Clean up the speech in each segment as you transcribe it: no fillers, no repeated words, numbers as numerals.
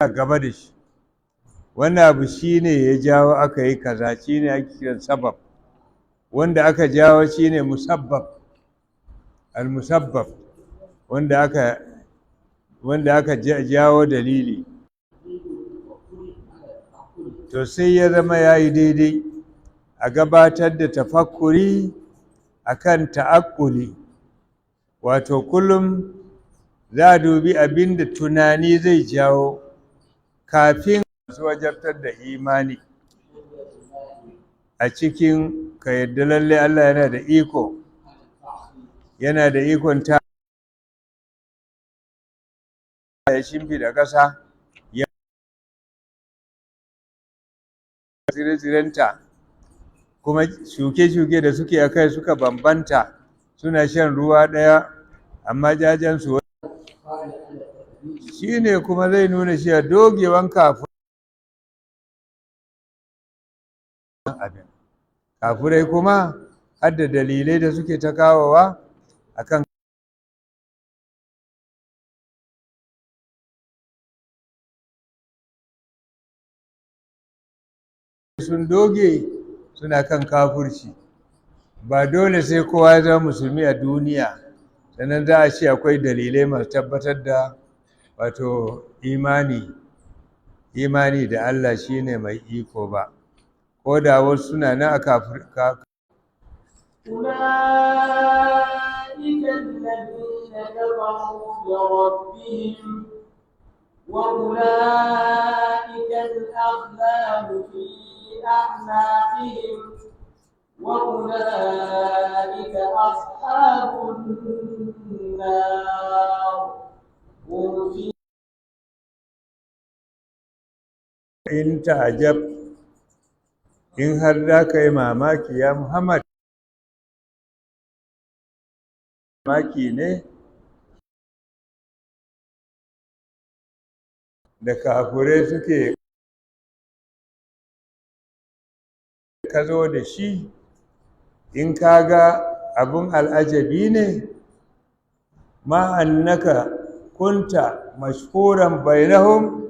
Gaba da shi, wannan abu shi ne ya jawo aka yi kaza, shi ne ake kiran sabab. Wanda aka jawo shi ne musabbab, al-musabbab, wanda aka jawo dalili. To, sai ya zama ya yi daidai a gabatar da tafakkuri akan ta'akkuli, wato kullum za a dubi abin da tunani zai jawo kafin su wajabtar da imani a cikin ka yadda lalle Allah yana da iko, yana da ikon ta ya shimfiɗa ƙasa, ya tsire-tsirenta, kuma shuke-shuke da suke a kai suka bambanta, suna shan ruwa ɗaya amma jajensu shi ne kuma zai nuna shi a dogewan kafin abin. Kafurai kuma har da dalilai da suke ta kawowa akan sun doge suna kan kafurci. Ba dole sai kowa ya zama Musulmi a duniya sannan za a ce akwai dalilai masu tabbatar da wato imani da Allah shine mai iko ba, ko da wasu suna nan a kafir. أولئك الذين كفروا بربهم وأولئك الأغلال في أعناقهم وأولئك أصحاب النار هم في In ta'ajab, in har za ka yi mamaki ya Muhammad, mamaki ne da kafurai suke ka zo da shi, in ka ga abun al'ajabi ne, ma annaka kunta mashhuran bainahum,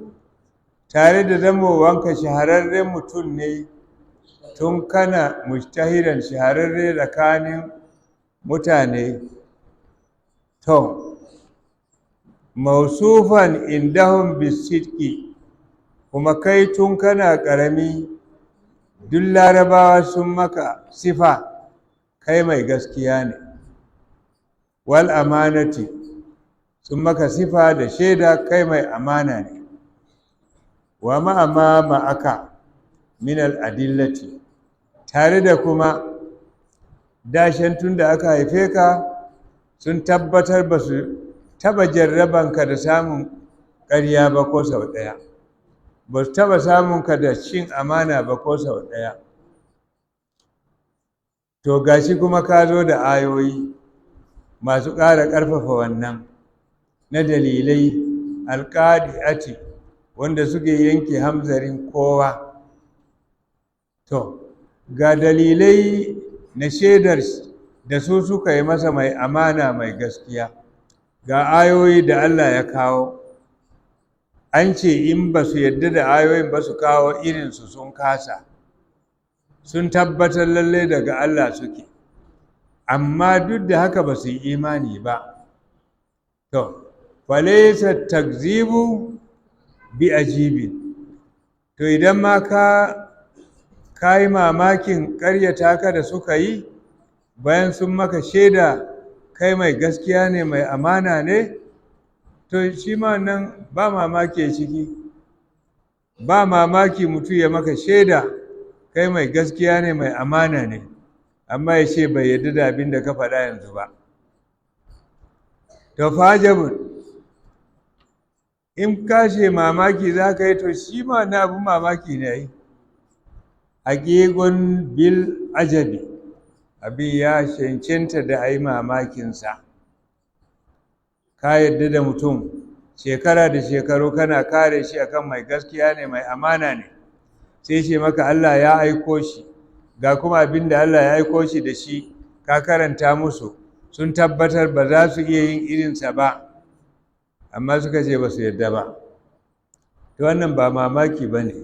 tare da zamowanka shahararren mutum ne tun kana mushtahiran, shahararre tsakanin mutane, to mausufan indahum bisidqi, kuma kai tun kana ƙarami duk Larabawa sun maka sifa kai mai gaskiya ne, wal amanati, sun maka sifa da shaida kai mai amana ne, wa ma'ama ma'aka min al'adillati, tare da kuma dashen tun da aka haife ka sun tabbatar ba su taba jarrabanka da samun ƙarya ba ko sau ɗaya, ba su taba samunka da cin amana ba ko sau ɗaya. To, gashi kuma ka zo da ayoyi masu ƙara ƙarfafa wannan na dalilai alƙadi'ati wanda suke yanke hamzarin kowa. To, ga dalilai na shaidar da su suka yi masa mai amana, mai gaskiya, ga ayoyi da Allah ya kawo, an ce in ba su yarda da ayoyin ba su kawo irinsu, sun kasa. Sun tabbatar lallai daga Allah suke, amma duk da haka ba su yi imani ba. To, falaisa takzibu bi ajibin. To, idan ma ka yi mamakin ƙaryata ka da suka yi bayan sun maka shaida kai mai gaskiya ne, mai amana ne, to shi ma nan ba mamaki ciki. Ba mamaki mutum ya maka shaida kai mai gaskiya ne, mai amana ne, amma ya ce bai yarda da abin da ka faɗa yanzu ba. To, fajabun, in ka ce mamaki za ka yi, to shi ma na abin mamaki ne yi haƙiƙun bil ajabi, abin ya cancanta da a yi mamakinsa. Ka yarda da mutum shekara da shekaru, kana kare shi akan mai gaskiya ne, mai amana ne, sai ce maka Allah ya aiko shi, ga kuma abin da Allah ya aiko shi da shi, ka karanta musu, sun tabbatar ba za su iya yin irinsa ba, amma suka ce ba su yarda ba. To wannan ba mamaki ba ne.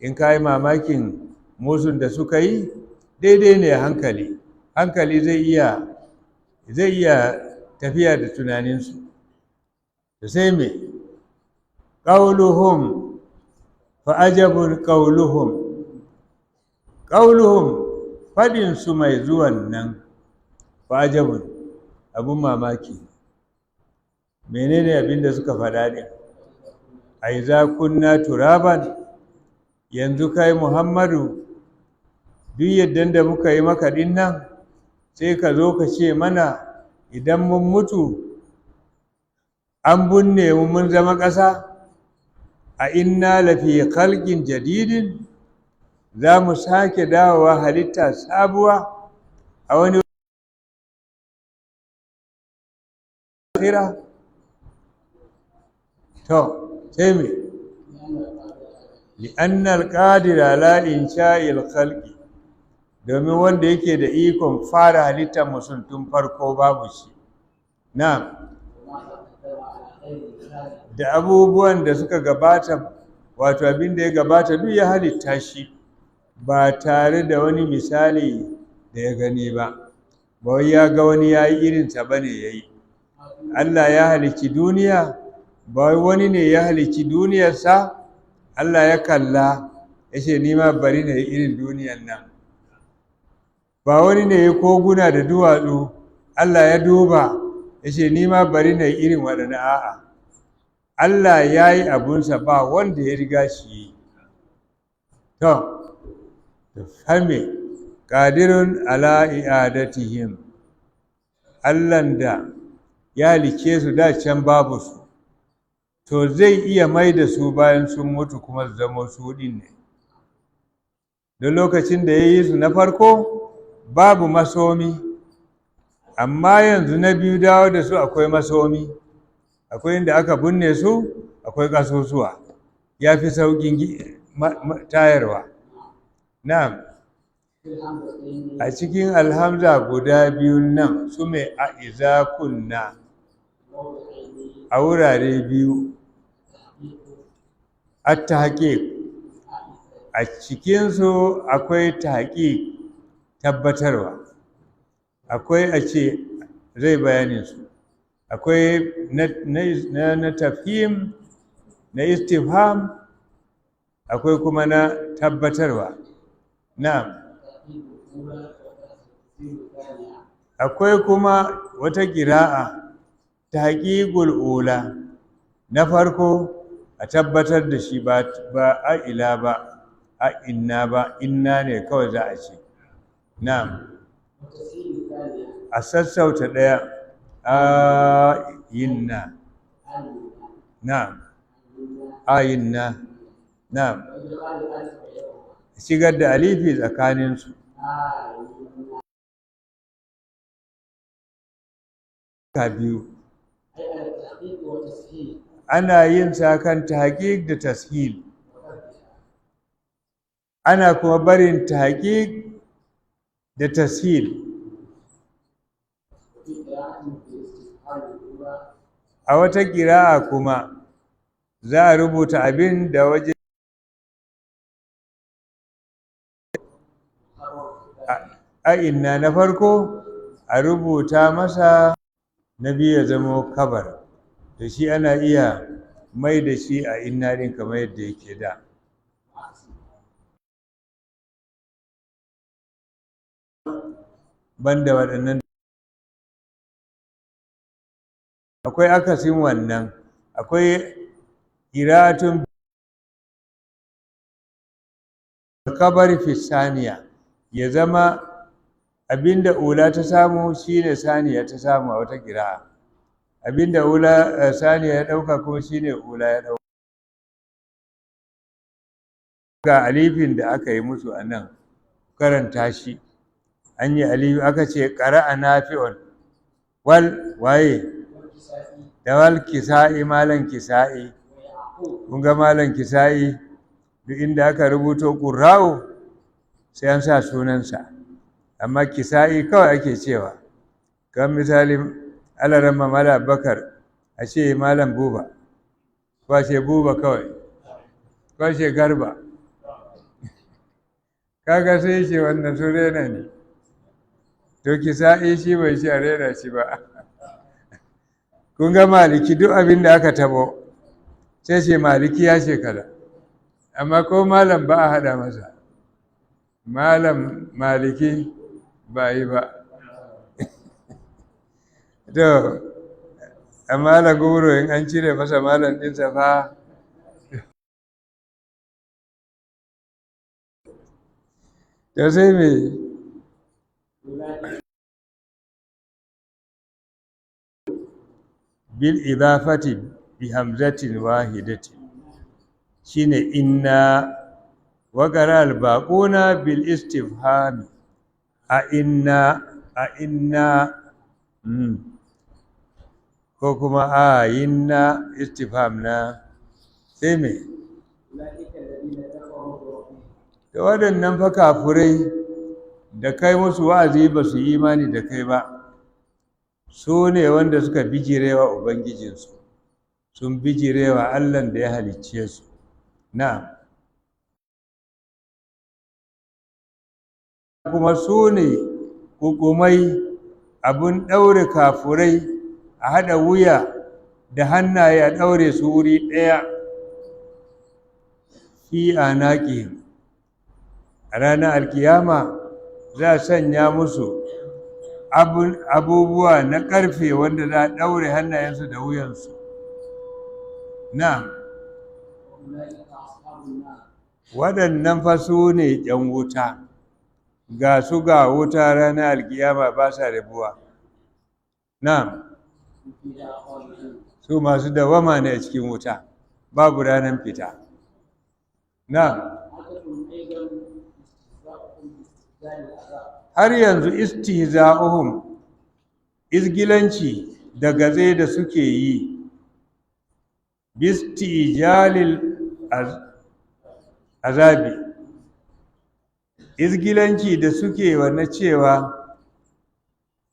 In ka yi mamakin musun da suka yi, daidai ne hankali. Hankali zai iya tafiya da tunaninsu. Da sai me? Qauluhum fa ajabun qauluhum. Qauluhum, faɗin su mai zuwan nan, fa ajabun, abun mamaki. Menene abin da suka faɗa ɗin? Aiza kunna turaban, yanzu kai Muhammadu, duk yadda da muka yi maka ɗin nan, sai ka zo ka ce mana idan mun mutu an binne mu mun zama ƙasa, a inna lafi khalqin jadidin, za mu sake dawowa halitta sabuwa a wani akhira. To sai me? Li'anna al-qadir ala insha'il khalqi, domin wanda yake da ikon fara halittar mutum tun farko babu shi, na'am, da abubuwan da suka gabata, wato abin da ya gabata duk ya halitta shi ba tare da wani misali da ya gani ba, ba wai ya ga wani ya yi irinsa ba ne ya yi. Allah ya halicci duniya, ba wai wani ne ya halicci duniyarsa Allah ya kalla ya ce, "Ni ma bari na yi irin duniyar nan." Ba wani ne ya koguna da duwatsu, Allah ya duba ya ce, "Ni ma bari na yi irin waɗannan." A'a, Allah ya yi abunsa, ba wanda ya riga shi yi. To, fahimi qadirun ala i'adatihim, Allahn da ya halicce su da can babu su, to zai iya mai da su bayan sun mutu kuma su zama su ɗin ne. Don lokacin da ya yi su na farko babu masomi, amma yanzu na biyu dawo da su akwai masomi, akwai inda aka binne su, akwai ƙasusuwa, ya fi sauƙin tayarwa. Na'am. A cikin alhamza guda biyun nan su mai a iza kunna a wurare biyu, at-tahqiq, a cikinsu akwai tahqiq, tabbatarwa. Akwai a ce zai bayanin su, akwai na tafhim, na istifham, akwai kuma na tabbatarwa. Na'am. Akwai kuma wata ƙira'a tahqiqul ula, na farko a tabbatar da shi, ba a ila ba, a inna ba, inna ne kawai za a ce. Na'am. A sassauta ɗaya, a yinna. Na'am, a yinna. Na'am. Shigar da alifi tsakaninsu ka biyu. Ana yin sa kan tahqiq da tashil, ana kuma barin tahqiq da tashil. A wata ƙira'a kuma za a rubuta abin da waje a inna na farko a rubuta masa, na biyu ya zamo kabar da shi, ana iya mai da shi a inna ɗin kamar yadda yake da. Banda waɗannan, akwai akasin wannan, akwai ƙiratun kabar fi saniya, ya zama abinda ula ta samu shine saniya ta samu a wata ƙira'a, abinda ula saniya ya ɗauka kuma shine ula ya ɗauka. Ga alifin da aka yi musu a nan, karanta shi. An yi alifi, aka ce ƙara'a nafi'un wal waye da wal kisa'i, malam kisa'i. Kun ga malam kisa'i, duk inda aka rubuto ƙurra'u sai an sa sunansa, amma kisa'i kawai ake cewa. Kan misali alaramma mala Bakar, a ce malam Buba, ko a ce Buba kawai. Kwashe garba. Kaga sai ce wannan sun rena ne. To kisa'i shi bai ce a rena shi ba. Kun ga Maliki duk abin da aka tabo sai ce Maliki ya ce kaza. Amma ko malam ba a haɗa masa. Malam Maliki ba yi ba. To, amma la goro in an cire masa malam ɗinsa fa. To sai me? Bil idafati bi hamzatin wahidatin shine inna, wa qara al baquna bil istifhami a inna, a inna, ko kuma a inna istifham na. Sai me? Da waɗannan fa kafurai da kai musu wa'azi ba su yi imani da kai ba, su ne wanda suka bijirewa Ubangijinsu, sun bijirewa Allahn da ya halicce su. Na'am. Kuma su ne kukumai abin ɗaure kafurai a haɗa wuya da hannaye a ɗaure su wuri ɗaya fi anaƙihim. A ranar alkiyama za a sanya musu abubuwa na ƙarfe wanda za a ɗaure hannayensu da wuyansu. Na'am. Waɗannan fa su ne ƴan wuta, ga su ga wuta ranar alkiyama ba sa rabuwa. Na'am. Su masu dawama ne a cikin wuta, babu ranar fita. Na'am. Har yanzu istihza'uhum, izgilanci da gatse da suke yi, bistijalil azabi, izgilanci da suke wa na cewa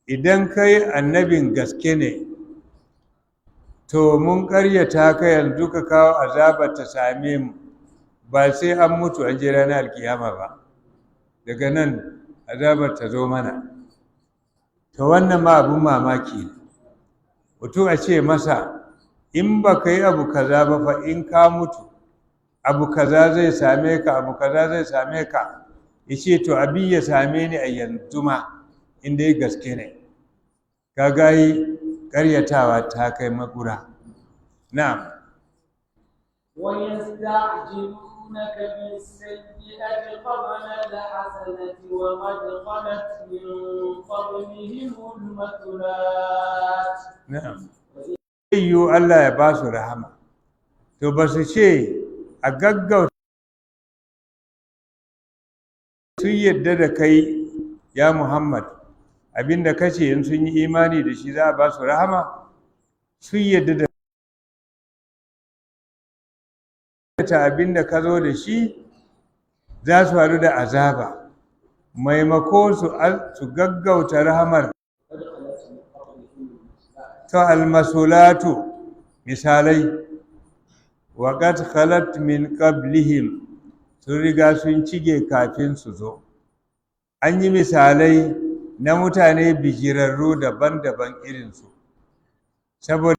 idan kai annabin gaske ne, to mun ƙaryata ka yanzu ka kawo azabar ta same mu, ba sai an mutu an je ranar alkiyama ba, daga nan azabar ta zo mana. To wannan ma abun mamaki ne, mutum a ce masa in ba ka yi abu kaza ba fa in ka mutu abu kaza zai same ka, abu kaza zai same ka, ya ce to abin ya same ni a yanzu ma in dai gaske ne. Ka ga yi ƙaryatawa ta kai makura. Na'am. ويستعجلونك بالسيئة قبل الحسنة وقد خلت من قبلهم المثلات. Na'am. Yiwu Allah ya ba su rahama. To ba su ce a gaggauta sun yadda da kai ya Muhammad, abinda kace in sun yi imani da shi za a ba su rahama, sun yadda da ta abinda ka zo da shi za su haɗu da azaba, maimako su gaggauta rahamar. To almasulatu misalai, wa qad khalat min qablihim, sun riga sun cige kafin su zo. An yi misalai na mutane bijirarru daban-daban irinsu, saboda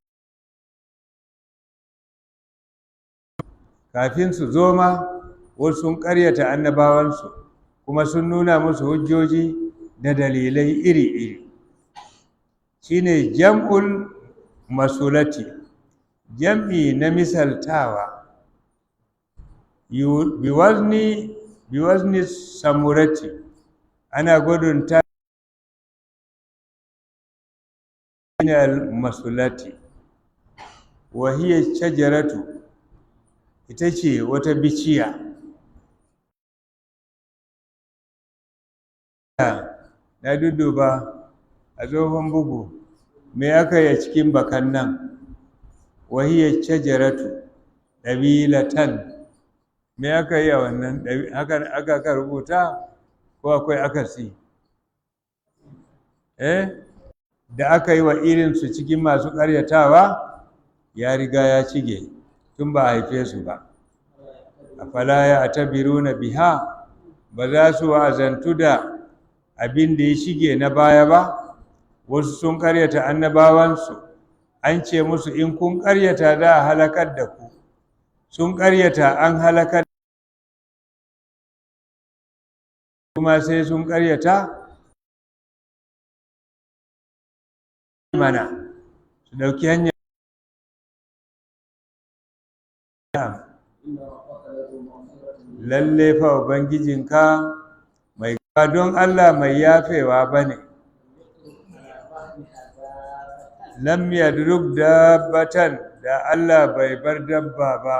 kafin su zo ma wasu sun ƙaryata annabawansu kuma sun nuna musu hujjoji da dalilai iri-iri. Shine jam'ul masulati, jam'i na misaltawa, biwazni samurati, ana gudun ta masulati, wa hiya shajaratu, ita ce wata biciya. Na dudduba a tsohon bugu me aka yi a cikin bakan nan, wa hiya shajaratu ɗabilatan, me aka yi a wannan haka aka rubuta ko akwai akasi? Da aka yi wa irinsu cikin masu ƙaryatawa ya riga ya cige tun ba a haife su ba. Afala ya atabiruna biha, ba za su wa'azantu da abin da ya shige na baya ba? Wasu sun karyata annabawansu, an ce musu in kun karyata za a halakar da ku. Sun karyata, an halakar. Kuma sai sun karyata mana su ɗauki hanya. Lalle fa ubangijinka mai ba don Allah mai yafewa ba ne. Lam yadruk dabbatan, da Allah bai bar dabba ba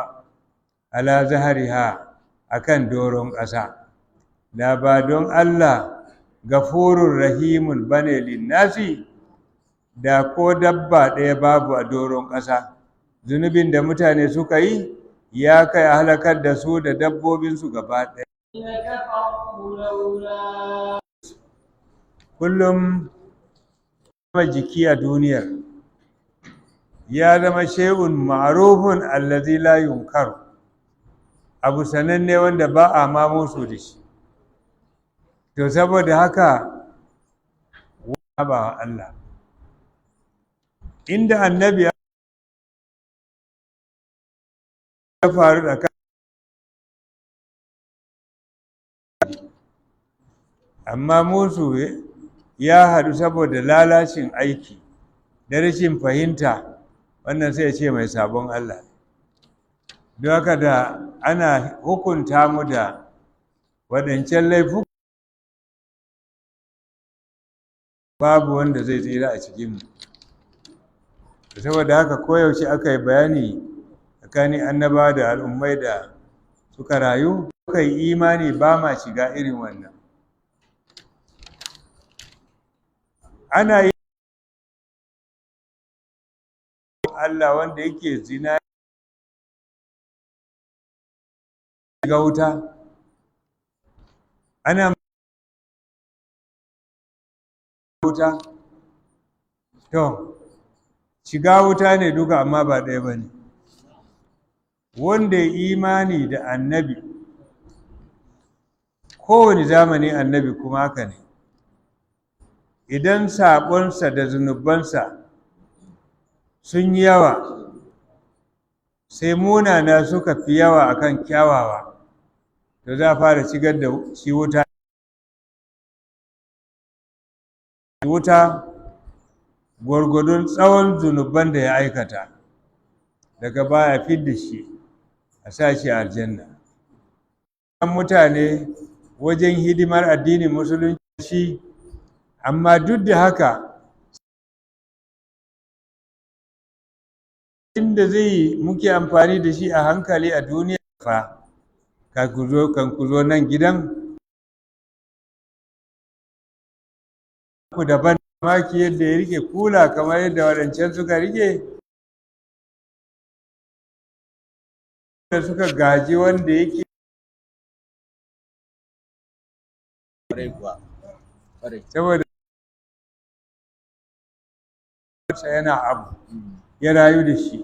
ala zahariha, akan doron ƙasa. Da ba don Allah gafurur rahimun bane linnasi, da ko dabba ɗaya babu a doron ƙasa. Zunubin da mutane suka yi ya kai a halakar da su da dabbobinsu gaba ɗaya. كفروا لولا Kullum jiki a duniyar ya zama shay'un ma'rufun allazi la yunkaru, abu sananne wanda ba a ma musu da shi. To saboda haka ba wa Allah inda annabi ya faru da, amma musu ya haɗu saboda lalacin aiki da rashin fahimta. Wannan sai ya ce mai sabon Allah. Don haka da ana hukunta mu da waɗancan laifuka, babu wanda zai tsira a cikinmu. Saboda haka koyaushe aka yi bayani tsakanin annaba da al'ummai da suka rayu, suka yi imani, ba ma shiga irin wannan. Ana yi Allah wanda yake zina ga wuta, ana wuta. To shiga wuta ne duka, amma ba ɗaya ba ne. Wanda ya imani da annabi kowane zamani, annabi kuma haka ne, idan saɓonsa da zunubansa sun yi yawa, sai munana suka fi yawa akan kyawawa, to za a fara shigar da shi wuta, wuta gwargwadon tsawon zunuban da ya aikata. Daga baya fidda shi a sa shi a aljanna. Mutane wajen hidimar addinin musulunci, amma duk da haka inda zai muke amfani da shi a hankali a duniya fa kan ku zo nan gidan ku daban maki yadda ya rike kula kamar yadda waɗancan suka rike da suka gaji wanda yake. Saboda yana abu ya rayu da shi,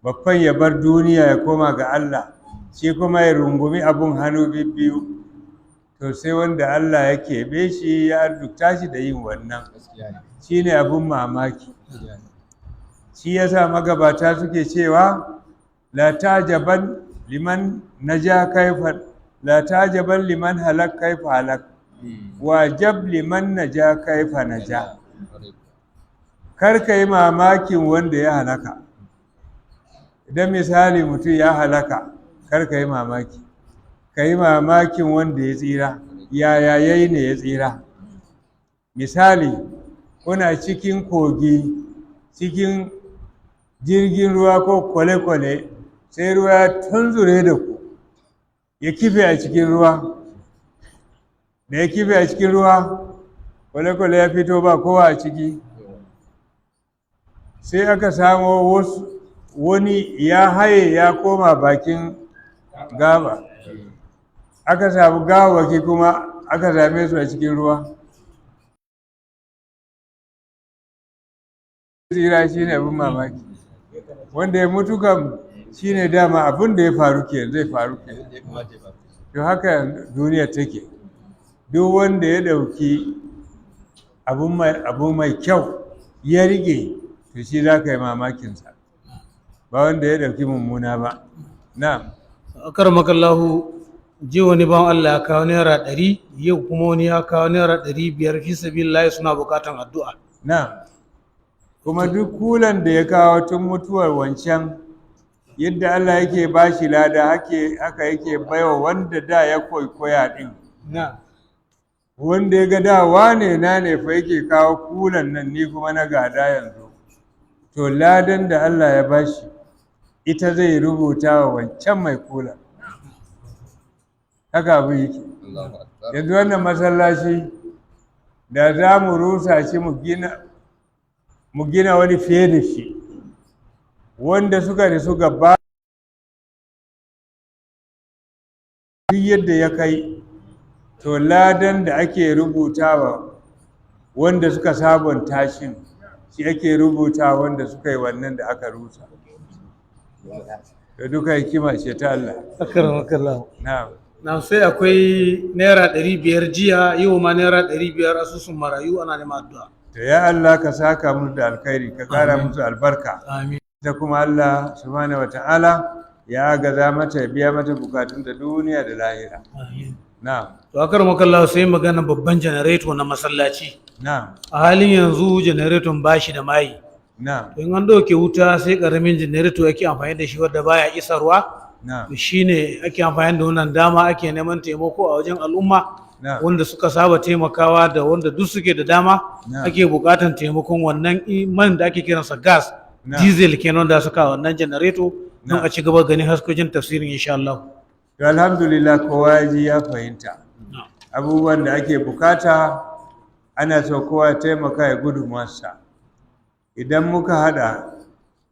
babban ya bar duniya ya koma ga Allah, shi kuma ya rungumi abun hannu biyu. To sai wanda Allah ya keɓe shi ya arzuta shi da yin wannan, shi ne abun mamaki. Shi ya sa magabata suke cewa la tajaban liman naja kaifa, la tajaban liman halak kaifa halak, wajab liman naja kaifa naja. Kar ka yi mamakin wanda ya halaka. Idan misali mutum ya halaka, kar ka yi mamaki, ka yi mamakin wanda ya tsira, yaya yayi ne ya tsira. Misali, kuna cikin kogi, cikin jirgin ruwa ko kwale-kwale, sai ruwa ya tunzure da ku ya kife a cikin ruwa. Da ya kife a cikin ruwa, kwale-kwale ya fito ba kowa a ciki, sai aka samo wasu, wani ya haye ya koma bakin gaba, aka samu gawawwaki kuma aka same su a cikin ruwa. Tsira shi ne abin mamaki. Wanda ya mutu kam Shine dama abin da ya faru ke zai faru ke. To haka duniya take. Duk wanda ya ɗauki abu mai kyau ya rike, to shi za ka yi mamakinsa, ba wanda ya ɗauki mummuna ba. Na'am. Akaramakallahu, jiya wani bawan Allah ya kawo ₦100, yau kuma wani ya kawo ₦500 fi sabilillahi, suna bukatan addu'a. Na'am. Kuma duk kulan da ya kawo tun mutuwar wancan, yadda Allah yake ba shi lada, haka yake baiwa wanda da ya kwaikwaya ɗin. Wanda ya ga da wane na ne fa yake kawo kulan nan, ni kuma na gada yanzu. To ladan da Allah ya bashi ita zai rubuta wa wancan mai kulan. Haka abu yake. Yanzu wannan masallaci da za mu rusa shi mu gina wani fiye da shi, wanda suka rasu gaba duk yadda ya kai, to ladan da ake rubutawa wanda suka sabonta shi, shi ake rubuta wanda suka yi wannan da aka rusa. To duka hikima ce ta Allah. Akaramakallahu. Na'am. Na sai akwai ₦500 jiya, yau ma ₦500, asusun marayu, ana neman addu'a. To ya Allah, ka saka musu da alkhairi, ka kara musu albarka. Amin. Ita kuma Allah subhanahu wata'ala ya gaza mata, ya biya mata bukatun da duniya da lahira. Amin. Na'am. To akaramakallahu, sai magana babban janareto na masallaci. Na'am. A halin yanzu janareton bashi da mai. Na'am. In an ɗauke wuta, sai ƙaramin janareto ake amfani da shi wadda baya isarwa. Na'am. Shine ake amfani da wannan dama ake neman taimako a wajen al'umma wanda suka saba taimakawa da wanda duk suke da dama, ake bukatan taimakon wannan man da ake kiransa gas, diesel kenan, da suka wannan janareto don a ci gaba ganin haskokin tafsirin insha Allah. To alhamdulillah, kowa ya ji ya fahimta. Abubuwan da ake bukata, ana so kowa ya taimaka ya gudunmuwarsa. Idan muka hada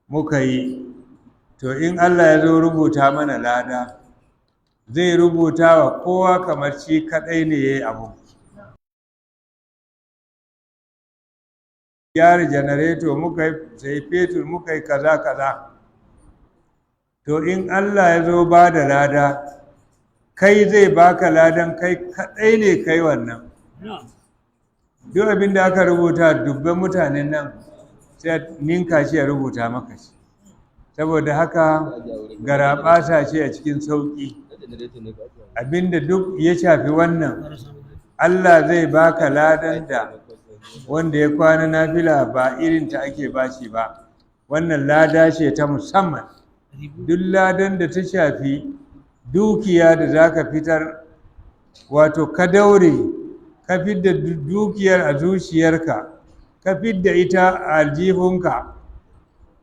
muka yi, to in Allah ya zo rubuta mana lada, zai rubuta wa kowa kamar shi kadai ne ya yi abu. Gyara janareto muka yi, sai fetur muka yi, kaza kaza. To in Allah ya zo ba da lada, kai zai baka ladan kai kadai ne kai wannan. Duk abin da aka rubuta dubban mutanen nan, sai a ninka shi a rubuta maka shi. Saboda haka garaɓasa ce a cikin sauƙi. Abinda duk ya shafi wannan, Allah zai baka ladan da wanda ya kwana nafila ba irin ta ake bashi ba. Wannan lada ce ta musamman. Duk ladan da ta shafi dukiya da za ka fitar, wato ka daure ka fidda dukiyar a zuciyarka, ka fidda ita a aljihunka,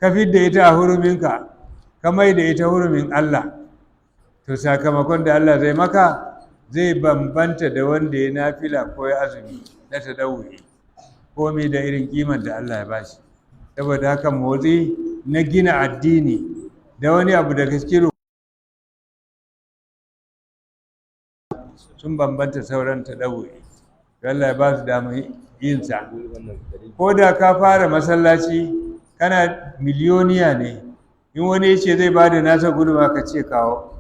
ka fidda ita a huruminka, ka mai da ita hurumin Allah, to sakamakon da Allah zai maka zai bambanta da wanda ya nafila ko ya azumi na tadawuri. Komai da irin kimar da Allah ya bashi. Saboda haka motsi na gina addini da wani abu da gaske sun bambanta sauran tadawuri. Allah ya ba su damar yin sa. Ko da ka fara masallaci kana miliyoniya ne, in wani ya ce zai ba da nasa gudunmawa, ka ce kawo.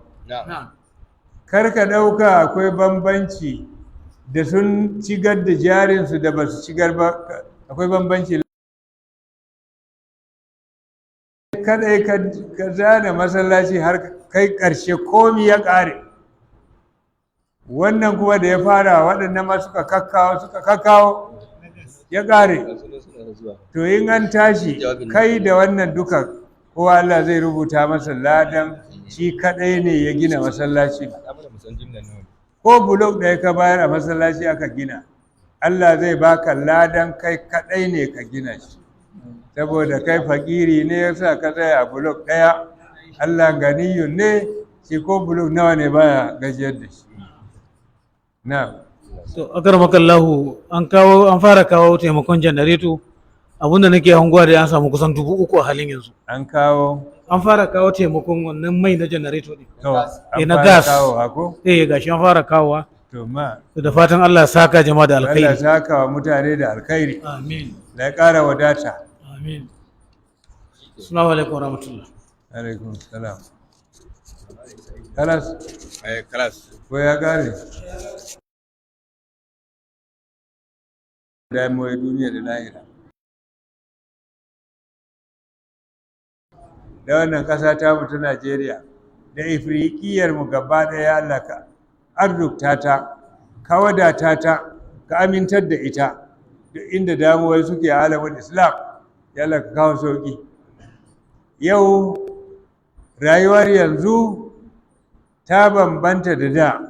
Kar ka ɗauka akwai bambanci da sun cigar da jarinsu da ba su cigar ba, akwai bambanci. Kadai ka zana masallaci har kai ƙarshe, komi ya ƙare. Wannan kuma da ya fara, waɗannan ma suka kakkawo, suka kakkawo, ya ƙare. To in an tashi, kai da wannan duka, kowa Allah zai rubuta masa ladan shi kaɗai ne ya gina masallaci. Ko bulok ɗaya ka bayar a masallaci aka gina, Allah zai baka ladan kai kaɗai ne ka gina shi. Saboda kai fakiri ne yasa ka tsaya a bulok ɗaya. Allah ganiyun ne shi, ko bulok nawa ne baya gajiyar da shi. Na. To akaramakallahu, an kawo, an fara kawo taimakon janareto. Abinda nake hanguwa da an samu kusan 3,000 a halin yanzu. An kawo? An fara kawo taimakon wannan mai na janareto ne. To Eh, an na fara gas. kawo ko? Eh, gashi an fara kawowa. To ma To da fatan Allah ya saka jama'a da Allah alkhairi. saka wa mutane da alkhairi. Amin. Da ya ƙara wadata. Amin. Assalamu alaikum warahmatullahi. Alaikum salam. Kalas. Eh, kalas. Ko ya kare? Damuwar duniya da lahira. Da wannan ƙasa ta mu ta Najeriya da Ifriƙiyar mu gaba ɗaya, Allah ka arzukta ta, ka wadata ta, ka amintar da ita. Duk inda damuwar suke a alamin Islam, ya Allah ka kawo sauƙi. Yau rayuwar yanzu ta bambanta da da.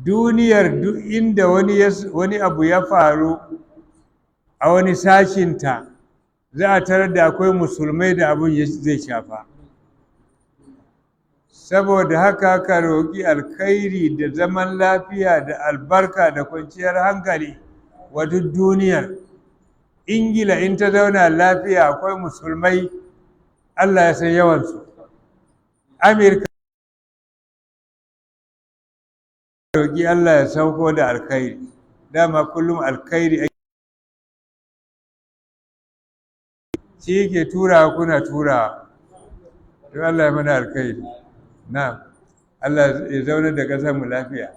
Duniyar duk inda wani abu ya faru a wani sashinta, za a tarar da akwai musulmai da abun zai shafa. Saboda haka ka roƙi alkhairi da zaman lafiya da albarka da kwanciyar hankali wa duk duniyar. Ingila in ta zauna lafiya, akwai musulmai, Allah ya san yawansu. Amurka, roƙi Allah ya sauko da alkhairi. Dama kullum alkhairi shi yake turawa, kuna turawa. To, Allah ya mana alkhairi. Na Allah ya zauna da ƙasar mu lafiya.